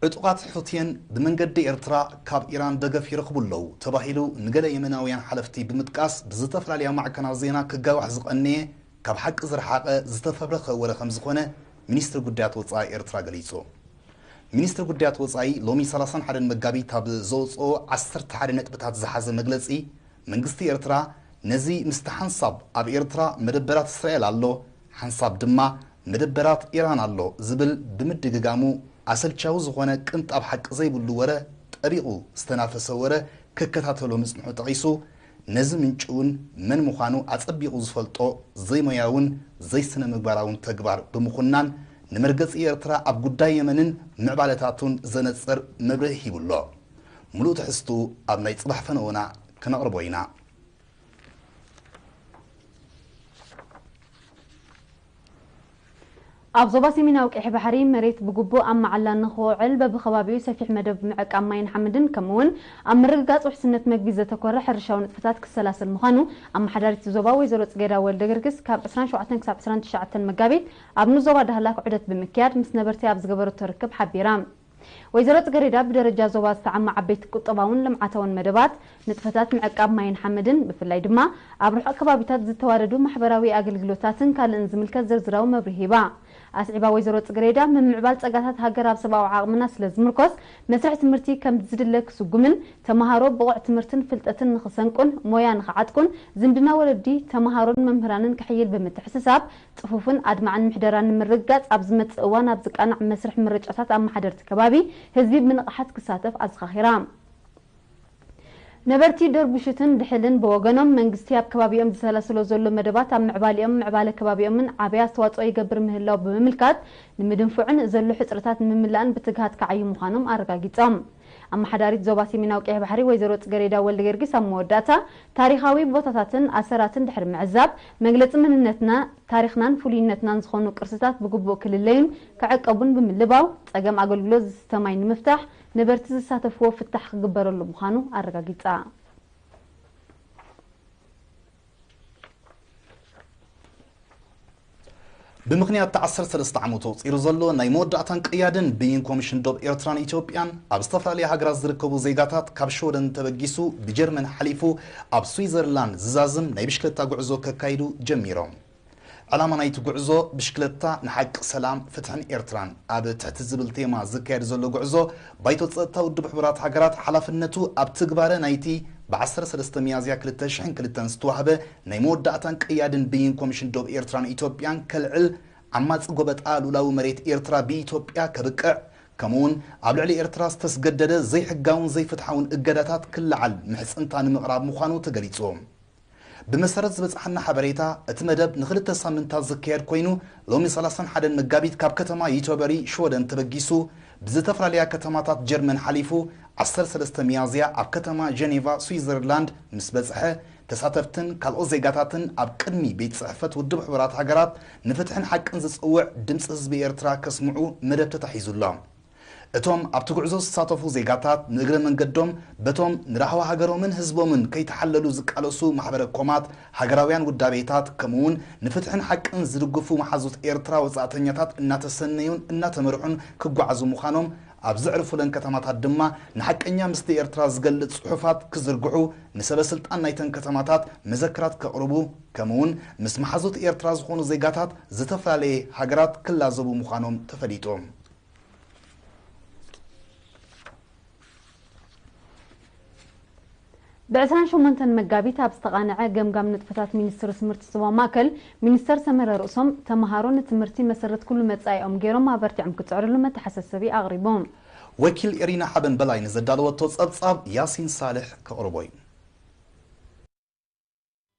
ዕጡቓት ሑቲየን ብመንገዲ ኤርትራ ካብ ኢራን ደገፍ ይረኽቡ ኣለዉ ተባሂሉ ንገለ የመናውያን ሓለፍቲ ብምጥቃስ ብዝተፈላለያ ማዕከናት ዜና ክጋዋሕ ዝቐነየ ካብ ሓቂ ዝረሓቐ ዝተፈብረኸ ወረ ከም ዝኾነ ሚኒስትሪ ጉዳያት ወጻኢ ኤርትራ ገሊጹ። ሚኒስትሪ ጉዳያት ወጻኢ ሎሚ ሰላሳን ሓደን መጋቢት ኣብ ዘውጽኦ ዓሰርተ ሓደ ነጥብታት ዝሓዘ መግለጺ፣ መንግስቲ ኤርትራ ነዚ ምስቲ ሓንሳብ ኣብ ኤርትራ መደበራት እስራኤል ኣሎ፣ ሓንሳብ ድማ መደበራት ኢራን ኣሎ ዝብል ብምድግጋሙ ኣሰልቻዊ ዝኾነ ቅንጣብ ሓቂ ዘይብሉ ወረ ጠቢቑ ዝተናፈሰ ወረ ክከታተሎ ምጽንሑ ጠቒሱ፣ ነዚ ምንጪ እውን መን ምዃኑ ኣጸቢቑ ዝፈልጦ ዘይሞያውን ዘይስነ ምግባራውን ተግባር ብምኹናን ንመርገጺ ኤርትራ ኣብ ጉዳይ የመንን ምዕባለታቱን ዘነጽር መብርሂ ሂቡ ኣሎ። ምሉእ ትሕዝቱ ኣብ ናይ ጽባሕ ፈነወና ክነቕርቦ ኢና። ኣብ ዞባ ሰሜናዊ ቀይሕ ባሕሪ መሬት ብግቡእ ኣብ መዓላ ንኽውዕል በብኸባቢኡ ሰፊሕ መደብ ምዕቃብ ማይን ሓመድን ከምኡውን ኣብ ምርግጋፅ ውሕስነት መግቢ ዘተኮረ ሕርሻዊ ንጥፈታት ክሰላሰል ምዃኑ ኣመሓዳሪት ዞባ ወይዘሮ ፅጌዳ ወልደገርግስ ካብ ዕስራን ሸውዓተን ክሳብ ዕስራን ትሽዓተን መጋቢት ኣብ ንዞባ ዳህላክ ዑደት ብምክያድ ምስ ነበርቲ ኣብ ዝገበረቶ ርክብ ሓቢራ። ወይዘሮ ፅገሬዳ ብደረጃ ዞባ ዝተዓማ ዓበይቲ ቁጠባውን ልምዓታውን መደባት፣ ንጥፈታት ምዕቃብ ማይን ሓመድን፣ ብፍላይ ድማ ኣብ ርሑቕ ከባቢታት ዝተዋደዱ ማሕበራዊ ኣገልግሎታትን ካልእን ዝምልከት ዝርዝራዊ መብርሂ ሂባ። ኣስዒባ ወይዘሮ ፅግሬዳ፣ ምምዕባል ፀጋታት ሃገር ኣብ ሰብኣዊ ዓቕምና ስለ ዝምርኮስ፣ መስርሕ ትምህርቲ ከም ዝድለ ክስጉምን ተምሃሮ ብቑዕ ትምህርትን ፍልጠትን ንኽሰንቁን ሞያ ንኽዓጥቁን ዝምድና ወለዲ፣ ተምሃሮን መምህራንን ክሕይል ብምትሕስሳብ፣ ጽፉፍን ኣድማዕን ምሕደራ ንምርግጋጽ ኣብ ዝመጽእ እዋን ኣብ ዝቃናዕ መስርሕ ምርጫታት ኣመሓደርቲ ከባቢ ህዝቢ ብንቕሓት ክሳተፍ ኣዘኻኺራ። ነበርቲ ደርቡሽትን ድሕልን ብወገኖም መንግስቲ ኣብ ከባቢኦም ዝሰላስሎ ዘሎ መደባት ኣብ ምዕባሊኦም ምዕባለ ከባቢኦምን ዓብይ ኣስተዋጽኦ ይገብር ምህላው ብምምልካት ንምድንፉዕን ዘሎ ሕጽረታት ንምምላእን ብትግሃት ክዓዩ ምዃኖም ኣረጋጊጾም። ኣመሓዳሪት ዞባ ሰሜናዊ ቀይሕ ባሕሪ ወይዘሮ ጽገሬዳ ወልደገርጊስ ኣብ መወዳእታ ታሪኻዊ ቦታታትን ኣሰራትን ድሕሪ ምዕዛብ መግለጺ መንነትና ታሪኽናን ፍሉይነትናን ዝኾኑ ቅርስታት ብግቡእ ክልለዩን ክዕቀቡን ብምልባው፣ ጸገም ኣገልግሎት ዝስተ ማይ ንምፍታሕ ነበርቲ ዝሳተፍዎ ፍታሕ ክግበረሉ ምዃኑ ኣረጋጊጻ። ብምኽንያት እቲ ዓሰርተ ሰለስተ ዓመቱ ኣቑጺሩ ዘሎ ናይ መወዳእታን ቅያድን ብይን ኮሚሽን ዶብ ኤርትራን ኢትዮጵያን፣ ኣብ ዝተፈላለያ ሃገራት ዝርከቡ ዜጋታት ካብ ሽወደን ተበጊሱ ብጀርመን ሓሊፉ ኣብ ስዊዘርላንድ ዝዛዝም ናይ ብሽክለታ ጉዕዞ ከካይዱ ጀሚሮም። ዕላማ ናይቲ ጉዕዞ ብሽክለታ ንሓቂ ሰላም፣ ፍትሕን ኤርትራን ኣብ ትሕቲ ዝብል ቴማ ዝካየድ ዘሎ ጉዕዞ፣ ባይቶ ጸጥታ ውድብ ሕቡራት ሃገራት ሓላፍነቱ ኣብ ትግባረ ናይቲ ብዓሰርተ ሰለስተ ሚያዝያ ክልተ ሽሕን ክልተን ዝተዋህበ ናይ መወዳእታን ቅያድን ብይን ኮሚሽን ዶብ ኤርትራን ኢትዮጵያን ከልዕል፣ ዓማጺ ጎበጣ ልኡላዊ መሬት ኤርትራ ብኢትዮጵያ ከብቅዕ፣ ከምኡውን ኣብ ልዕሊ ኤርትራ ዝተስገደደ ዘይሕጋውን ዘይፍትሓውን እገዳታት ክለዓል ምሕጽንታ ንምቕራብ ምዃኑ ተገሊጹ። ብመሰረት ዝበጽሓና ሓበሬታ፣ እቲ መደብ ንኽልተ ሳምንታት ዝካየድ ኮይኑ፣ ሎሚ ሰላሳን ሓደን መጋቢት ካብ ከተማ ዩተበሪ ሽወደን ተበጊሱ፣ ብዝተፈላለያ ከተማታት ጀርመን ሓሊፉ፣ ዓሰርተ ሰለስተ ሚያዝያ ኣብ ከተማ ጀኔቫ ስዊዘርላንድ ምስ በጽሐ፣ ተሳተፍትን ካልኦት ዜጋታትን ኣብ ቅድሚ ቤት ጽሕፈት ውድብ ሕቡራት ሃገራት ንፍትሕን ሓቅን ዝጽውዕ ድምጺ ህዝቢ ኤርትራ ከስምዑ መደብ ተታሒዙ ኣሎ። እቶም ኣብቲ ጉዕዞ ዝሳተፉ ዜጋታት ንእግረ መንገዶም በቶም ንራህዋ ሃገሮምን ህዝቦምን ከይተሓለሉ ዝቃለሱ ማሕበረ ኮማት፣ ሃገራውያን ውዳቤታት፣ ከምኡውን ንፍትሕን ሓቅን ዝድግፉ መሓዙት ኤርትራ ወጻእተኛታት እናተሰነዩን እናተመርሑን ክጓዓዙ ምዃኖም፣ ኣብ ዘዕርፉለን ከተማታት ድማ ንሓቀኛ ምስቲ ኤርትራ ዝገልጽ ጽሑፋት ክዝርግሑ፣ ንሰበ ስልጣን ናይተን ከተማታት መዘክራት ከቕርቡ፣ ከምኡውን ምስ መሓዙት ኤርትራ ዝኾኑ ዜጋታት ዝተፈላለየ ሃገራት ክላዘቡ ምዃኖም ተፈሊጡ። ብዕስራን ሸሞንተን መጋቢት ኣብ ዝተቓነዐ ገምጋም ንጥፈታት ሚኒስትሪ ትምህርቲ ዞባ ማእከል፣ ሚኒስተር ሰመረ ርእሶም፣ ተምሃሮ ንትምህርቲ መሰረት ኩሉ መጻኢኦም ገይሮም ኣበርቲዖም ክጽዕሩሉ መተሓሳሰቢ ኣቕሪቦም። ወኪል ኤሪና ሓበን በላይ ንዘዳለወቶ ጸብጻብ ያሲን ሳልሕ ከቕርቦ እዩ።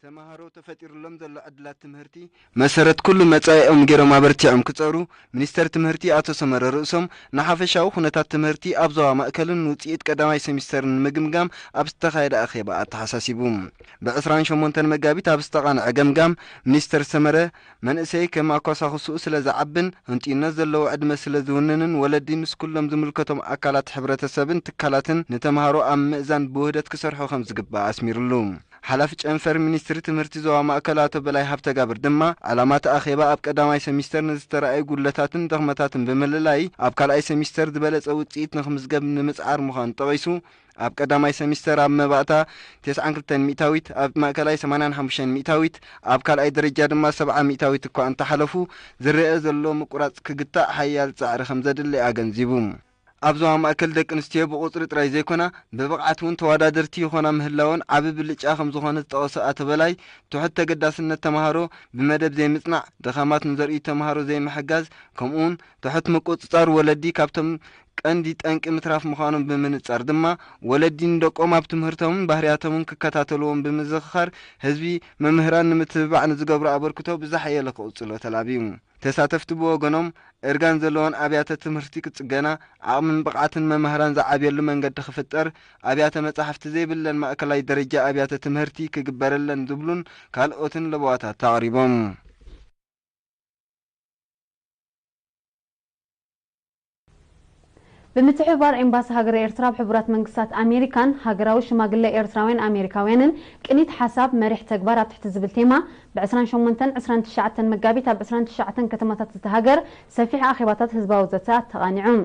ተምሃሮ ተፈጢሩሎም ዘሎ ዕድላት ትምህርቲ መሰረት ኩሉ መጻኢኦም ገይሮም ኣበርቲዖም ክጸሩ ሚኒስተር ትምህርቲ ኣቶ ሰመረ ርእሶም ንሓፈሻዊ ኩነታት ትምህርቲ ኣብ ዞባ ማእከልን ንውጽኢት ቀዳማይ ሰሚስተርን ንምግምጋም ኣብ ዝተኻየደ ኣኼባ ኣተሓሳሲቡ። ብ ዕስራን ሸሞንተን መጋቢት ኣብ ዝተቓንዐ ገምጋም ሚኒስተር ሰመረ መንእሰይ ከም ኣኳሳኹስኡ ስለ ዝዓብን ህንጥዩነት ዘለዎ ዕድመ ስለ ዝውንንን ወለዲ ምስ ኩሎም ዝምልከቶም ኣካላት ሕብረተሰብን ትካላትን ንተምሃሮ ኣብ ምእዛን ብውህደት ክሰርሑ ከም ዝግባእ ኣስሚሩሉ። ሓላፊ ጨንፈር ሚኒስትሪ ትምህርቲ ዞባ ማእከል ኣቶ በላይ ሃብተጋብር ድማ፣ ዕላማ እቲ ኣኼባ ኣብ ቀዳማይ ሰሚስተር ንዝተረኣዩ ጉድለታትን ድኽመታትን ብምልላይ፣ ኣብ ካልኣይ ሰሚስተር ዝበለጸ ውጽኢት ንኽምዝገብ ንምጽዓር ምዃኑ ጠቒሱ፣ ኣብ ቀዳማይ ሰሚስተር ኣብ መባእታ ተስዓን ክልተን ሚእታዊት፣ ኣብ ማእከላይ ሰማንያን ሓሙሽተን ሚእታዊት፣ ኣብ ካልኣይ ደረጃ ድማ ሰብዓ ሚእታዊት እኳ እንተሓለፉ፣ ዝረአ ዘሎ ምቁራጽ ክግታእ ሓያል ጻዕሪ ከም ዘድሊ ኣገንዚቡ። ኣብ ዞባ ማእከል ደቂ ኣንስትዮ ብቑጽሪ ጥራይ ዘይኮና፣ ብብቕዓት እውን ተወዳደርቲ ይኾና ምህላወን ዓቢ ብልጫ ከም ዝኾነ ዝጠቐሰ ኣቶ በላይ፣ ትሑት ተገዳስነት ተማሃሮ ብመደብ ዘይምጽናዕ፣ ድኻማት ንዘርእዩ ተማሃሮ ዘይምሕጋዝ፣ ከምኡውን ትሑት ምቁጽጻር ወለዲ ካብቶም ቀንዲ ጠንቂ ምትራፍ ምዃኖም ብምንጻር ድማ፣ ወለዲ ንደቆም ኣብ ትምህርቶምን ባህርያቶምን ክከታተልዎም ብምዝኽኻር፣ ህዝቢ መምህራን ንምትብባዕ ንዝገብሮ ኣበርክቶ ብዝሓየለ ክቕጽሎ ተላብዩ። ተሳተፍቲ ብወገኖም፣ እርጋን ዘለወን ኣብያተ ትምህርቲ ክጽገና፣ ዓቕምን ብቕዓትን መምህራን ዝዓብየሉ መንገዲ ክፍጠር፣ ኣብያተ መጻሕፍቲ ዘይብለን ማእከላይ ደረጃ ኣብያተ ትምህርቲ ክግበረለን ዝብሉን ካልኦትን ለበዋታት ኣቕሪቦም። ብምትሕብባር ኤምባሲ ሃገረ ኤርትራ ኣብ ሕቡራት መንግስታት ኣሜሪካን ሃገራዊ ሽማግለ ኤርትራውያን ኣሜሪካውያንን ቅኒት ሓሳብ መሪሕ ተግባር ኣብ ትሕቲ ዝብል ቴማ ብ ዕስራን ሸሞንተን ዕስራን ትሽዓተን መጋቢት ኣብ ዕስራን ትሽዓተን ከተማታት እታ ሃገር ሰፊሕ ኣኼባታት ህዝባዊ ዘተ ኣተቓኒዑ።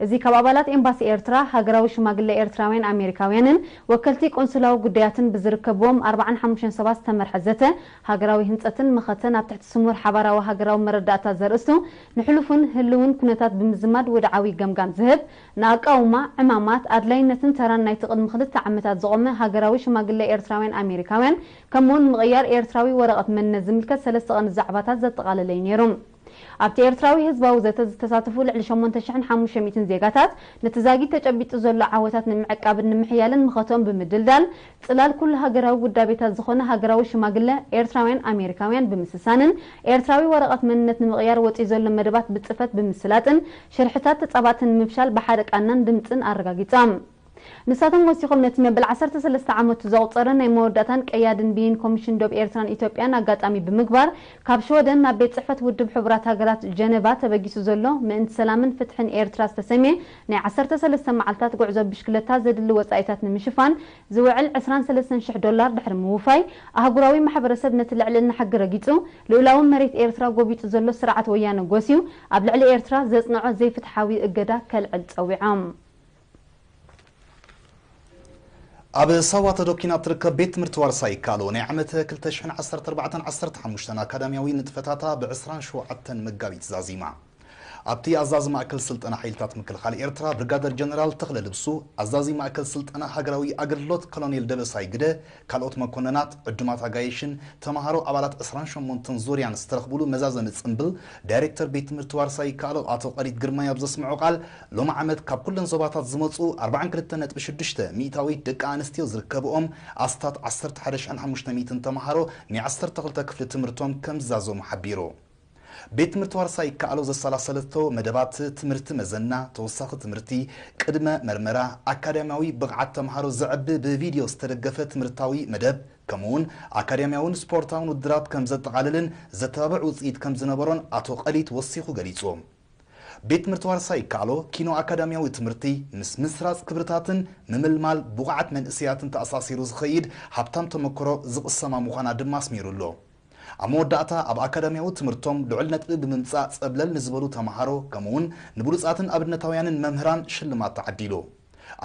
እዚ ካብ ኣባላት ኤምባሲ ኤርትራ፣ ሃገራዊ ሽማግለ ኤርትራውያን ኣሜሪካውያንን ወከልቲ ቆንስላዊ ጉዳያትን ብዝርከብዎም ኣርባዓን ሓሙሽተን ሰባት ዝተመርሐ ዘተ፣ ሃገራዊ ህንጸትን መኸተን ኣብ ትሕቲ ስሙር ሓባራዊ ሃገራዊ መረዳእታ ዘርእስቱ፣ ንሕሉፉን ህልውን ኩነታት ብምዝማድ ወድዓዊ ገምጋም ዝህብ፣ ንኣቃውማ፣ ዕማማት፣ ኣድላይነትን ተራን ናይቲ ቅድሚ ክልተ ዓመታት ዝቖመ ሃገራዊ ሽማግለ ኤርትራውያን ኣሜሪካውያን፣ ከምኡውን ምቕያር ኤርትራዊ ወረቐት መንነት ዝምልከት ሰለስተ ቀንዲ ዛዕባታት ዘጠቓለለ እዩ ነይሩ። ኣብቲ ኤርትራዊ ህዝባዊ ዘተ ዝተሳተፉ ልዕሊ ሸሞንተ ሽሕን ሓሙሽተ ሚእትን ዜጋታት፣ ነቲ ዛጊት ተጨቢጡ ዘሎ ዓወታት ንምዕቃብን ንምሕያልን ምኸትኦም ብምድልዳል፣ ጽላል ኩሉ ሃገራዊ ውዳቤታት ዝኾነ ሃገራዊ ሽማግለ ኤርትራውያን ኣሜሪካውያን ብምስሳንን፣ ኤርትራዊ ወረቐት መንነት ንምቕያር ወጺኡ ዘሎ መደባት ብጽፈት ብምስላጥን፣ ሽርሕታት ተጻባእቲ ንምፍሻል ብሓደ ቃናን ድምጽን ኣረጋጊጾም። ንሳቶም ወሲኾም፣ ነቲ መበል ዓሰርተ ሰለስተ ዓመቱ ዘቑጸረ ናይ መወዳእታን ቀያድን ብይን ኮሚሽን ዶብ ኤርትራን ኢትዮጵያን ኣጋጣሚ ብምግባር፣ ካብ ሽወደን ናብ ቤት ጽሕፈት ውድብ ሕቡራት ሃገራት ጀነቫ ተበጊሱ ዘሎ ምእንቲ ሰላምን ፍትሕን ኤርትራ ዝተሰምየ ናይ ዓሰርተ ሰለስተ መዓልታት ጉዕዞ ብሽክለታ ዘድሊ ወጻኢታት ንምሽፋን ዝውዕል ዕስራን ሰለስተን ሽሕ ዶላር ድሕሪ ምውፋይ፣ ኣህጉራዊ ማሕበረሰብ ነቲ ልዕልና ሕጊ ረጊጹ፣ ልኡላዊ መሬት ኤርትራ ጎቢጡ ዘሎ ስርዓት ወያነ ጎስዩ፣ ኣብ ልዕሊ ኤርትራ ዘጽንዖ ዘይፍትሓዊ እገዳ ከልዕል ጸዊዖም። ኣብ ሳዋ ተደኪና እትርከብ ቤት ትምህርቲ ዋርሳይ ይከኣሎ ናይ ዓመት ክልተ ሽሕን ዓሰርተ ኣርባዕተን ዓሰርተ ሓሙሽተን ኣካዳሚያዊ ንጥፈታታ ብዕስራን ሸውዓተን መጋቢት ዛዚማ። ኣብቲ ኣዛዚ ማእከል ስልጠና ሓይልታት ምክልኻል ኤርትራ ብርጋደር ጀነራል ተኽለ ልብሱ፣ ኣዛዚ ማእከል ስልጠና ሃገራዊ ኣገልግሎት ኮሎኔል ደበሳይ ግደ፣ ካልኦት መኮንናት፣ ዕዱማት ኣጋይሽን ተማሃሮ ኣባላት ዕስራን ሸሞንተን ዙርያን ዝተረኽቡሉ መዛዘሚ ጽምብል፣ ዳይሬክተር ቤት ትምህርቲ ዋርሳይ ይከኣሎ ኣቶ ቀሊት ግርማይ ኣብ ዘስምዖ ቃል፣ ሎሚ ዓመት ካብ ኩለን ዞባታት ዝመጹ ኣርባዓን ክልተን ነጥቢ ሽዱሽተ ሚእታዊት ደቂ ኣንስትዮ ዝርከብኦም ኣስታት ዓሰርተ ሓደ ሽሕን ሓሙሽተ ሚእትን ተማሃሮ ናይ ዓሰርተ ክልተ ክፍሊ ትምህርቶም ከም ዝዛዘሙ ሓቢሩ። ቤት ትምህርቲ ዋርሳይ ይከኣሎ ዘሰላሰለቶ መደባት ትምህርቲ መዘና፣ ተወሳኺ ትምህርቲ፣ ቅድመ መርመራ፣ ኣካዳሚያዊ ብቕዓት ተምሃሮ ዘዕቢ ብቪድዮ ዝተደገፈ ትምህርታዊ መደብ፣ ከምኡውን ኣካዳሚያውን ስፖርታውን ውድድራት ከም ዘጠቓልልን ዘተባብዕ ውጽኢት ከም ዝነበሮን ኣቶ ቀሊት ወሲኹ ገሊጹ። ቤት ትምህርቲ ዋርሳይ ይከኣሎ ኪኖ ኣካዳሚያዊ ትምህርቲ ምስ ምስራጽ ክብርታትን ምምልማል ብቑዓት መንእሰያትን ተኣሳሲሩ ዝኸይድ ሃብታም ተመክሮ ዝቕሰማ ምዃና ድማ ኣስሚሩ ኣሎ። ኣብ መወዳእታ ኣብ ኣካዳሚያዊ ትምህርቶም ልዑል ነጥቢ ብምምጻእ ጸብለል ንዝበሉ ተማሃሮ ከምኡውን ንብሉጻትን ኣብነታውያንን መምህራን ሽልማት ተዓዲሉ።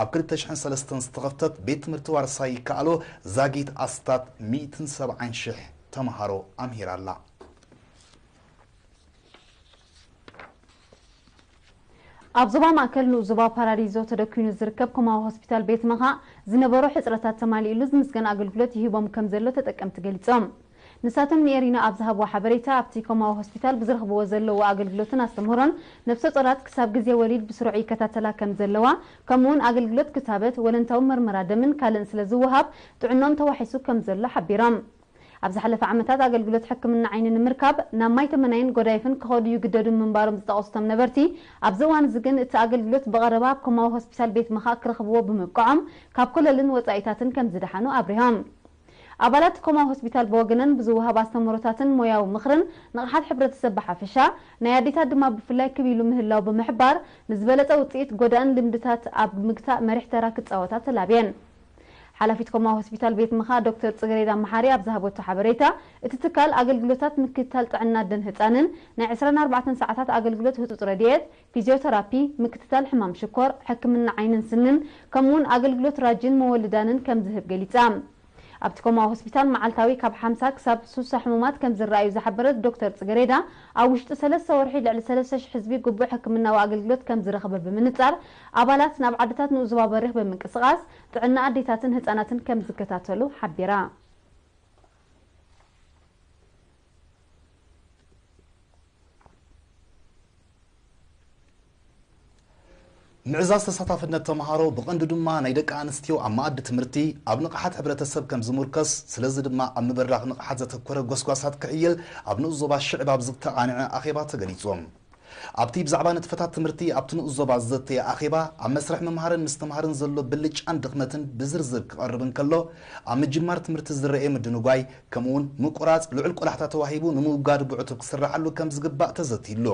ኣብ ክልተ ሽሕን ሰለስተን ዝተኸፍተት ቤት ትምህርቲ ዋርሳይ ይከኣሎ ዛጊት ኣስታት ሚእትን ሰብዓን ሽሕ ተማሃሮ ኣምሂራ ኣላ። ኣብ ዞባ ማእከል ንኡስ ዞባ ፓራዲዞ ተደኪኑ ዝርከብ ኮማዊ ሆስፒታል ቤት መኻእ ዝነበሮ ሕጽረታት ተማሊእሉ ዝምስገን ኣገልግሎት ይህቦም ከም ዘሎ ተጠቀምቲ ገሊጾም። ንሳቶም ንኤሪና ኣብ ዝሃብዎ ሓበሬታ፣ ኣብቲ ኮማዊ ሆስፒታል ብዝረኽብዎ ዘለዉ ኣገልግሎትን ኣስተምህሮን ነፍሰ ጾራት ክሳብ ግዜ ወሊድ ብስሩዕ ይከታተላ ከም ዘለዋ፣ ከምኡውን ኣገልግሎት ክታበት፣ ወለንታዊ መርመራ ደምን ካልእን ስለ ዝወሃብ ጥዕንኦም ተዋሒሱ ከም ዘሎ ሓቢሮም። ኣብ ዝሓለፈ ዓመታት ኣገልግሎት ሕክምና ዓይኒ ንምርካብ ናብ ማይ ተመናይን ጎዳይፍን ክኸዱ ይግደዱ ምንባሮም ዝጠቐሱ እቶም ነበርቲ፣ ኣብዚ እዋን እዚ ግን እቲ ኣገልግሎት ብቐረባ ኣብ ኮማዊ ሆስፒታል ቤት መኻእ ክረኽብዎ ብምብቅዖም ካብ ኮለልን ወጻኢታትን ከም ዝደሓኑ ኣብሪሆም። ኣባላት ኮማዊ ሆስፒታል ብወገነን ብዝወሃብ ኣስተምህሮታትን ሞያዊ ምኽርን ንቕሓት ሕብረተሰብ ብሓፈሻ ናይ ኣዴታት ድማ ብፍላይ ክብ ኢሉ ምህላው ብምሕባር፣ ንዝበለጸ ውጽኢት ጎዳእን ልምድታት ኣብ ምግታእ መሪሕ ተራ ክጻወታ ተላብየን። ሓላፊት ኮማ ሆስፒታል ቤት ምኻ ዶክተር ጽገሬዳ መሓሪ ኣብ ዝሃበቶ ሓበሬታ፣ እቲ ትካል ኣገልግሎታት ምክትታል ጥዕና ኣደን ህጻንን፣ ናይ ዕስራን ኣርባዕተን ሰዓታት ኣገልግሎት ህጹጽ ረድኤት፣ ፊዚዮተራፒ፣ ምክትታል ሕማም ሽኮር፣ ሕክምና ዓይንን ስንን፣ ከምኡውን ኣገልግሎት ራጅን መወልዳንን ከም ዝህብ ገሊጻ። ኣብቲ ኮማ ሆስፒታል መዓልታዊ ካብ ሓምሳ ክሳብ ሱሳ ሕሙማት ከም ዝረኣዩ ዝሓበረት ዶክተር ጽገሬዳ፣ ኣብ ውሽጢ ሰለስተ ወርሒ ልዕሊ ሰለስተ ሽሕ ህዝቢ ግቡእ ሕክምናዊ ኣገልግሎት ከም ዝረኸበ ብምንጻር፣ ኣባላት ናብ ዓድታት ንኡስ ዞባ በሪኽ ብምንቅስቓስ ጥዕና ኣዴታትን ህጻናትን ከም ዝከታተሉ ሓቢራ። ምዕዛዝ ተሳታፍነት ተምሃሮ፣ ብቐንዱ ድማ ናይ ደቂ ኣንስትዮ ኣብ መኣዲ ትምህርቲ፣ ኣብ ንቕሓት ሕብረተሰብ ከም ዝሙርከስ፣ ስለዚ ድማ ኣብ ምብራኽ ንቕሓት ዘተኮረ ጎስጓሳት ክሕይል ኣብ ንኡስ ዞባ ሽዕብ ኣብ ዝተቓንዐ ኣኼባ ተገሊጹ። ኣብቲ ብዛዕባ ንጥፈታት ትምህርቲ ኣብቲ ንኡስ ዞባ ዝዘተየ ኣኼባ፣ ኣብ መስርሕ ምምሃርን ምስትምሃርን ዘሎ ብልጫን ድኽመትን ብዝርዝር ክቐርብ እንከሎ፣ ኣብ ምጅማር ትምህርቲ ዝረኤ ምድንጓይ፣ ከምኡውን ምቁራጽ ልዑል ቆላሕታ ተዋሂቡ ንምውጋዱ ብዕቱብ ክስራሓሉ ከም ዝግባእ ተዘትይሉ።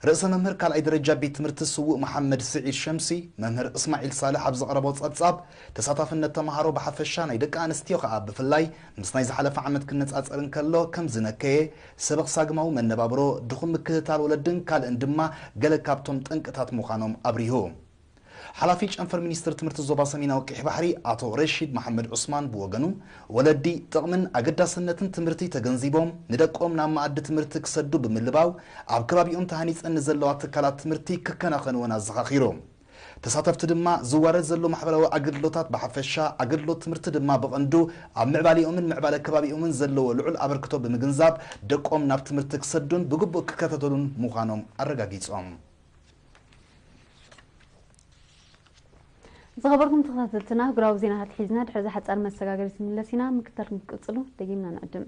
ርእሰ መምህር ካልኣይ ደረጃ ቤት ትምህርቲ ስዉእ መሓመድ ስዒድ ሸምሲ፣ መምህር እስማዒል ሳልሕ ኣብ ዘቕረቦ ጸብጻብ፣ ተሳታፍነት ተምሃሮ ብሓፈሻ ናይ ደቂ ኣንስትዮ ከኣ ብፍላይ ምስ ናይ ዝሓለፈ ዓመት ክነጻጸር እንከሎ ከም ዝነከየ፣ ሰበኽ ሳግማዊ መነባብሮ፣ ድኹም ምክትታል ወለድን ካልእን ድማ ገለ ካብቶም ጠንቅታት ምዃኖም ኣብሪሁ። ሓላፊ ጨንፈር ሚኒስትሪ ትምህርቲ ዞባ ሰሜናዊ ቀይሕ ባሕሪ ኣቶ ረሺድ መሓመድ ዑስማን ብወገኑ፣ ወለዲ ጥቕምን ኣገዳስነትን ትምህርቲ ተገንዚቦም ንደቆም ናብ መኣዲ ትምህርቲ ክሰዱ ብምልባው፣ ኣብ ከባቢኦም ተሃኒጸን ንዘለዋ ትካላት ትምህርቲ ክከናኸንወን ኣዘኻኺሩ። ተሳተፍቲ ድማ ዝዋረድ ዘሎ ማሕበራዊ ኣገልግሎታት ብሓፈሻ፣ ኣገልግሎት ትምህርቲ ድማ ብቐንዱ ኣብ ምዕባሌኦምን ምዕባለ ከባቢኦምን ዘለዎ ልዑል ኣበርክቶ ብምግንዛብ፣ ደቆም ናብ ትምህርቲ ክሰዱን ብግቡእ ክከታተሉን ምዃኖም ኣረጋጊጾም። ዝኸበርኩም ተኸታተልትና፣ ኣህጉራዊ ዜናታት ሒዝና ድሕሪ እዚ ሓጻር መሰጋገሪ ክንምለስ ኢና። ምክትታልኩም ክትቅጽሉ ደጊምና ንዕድም።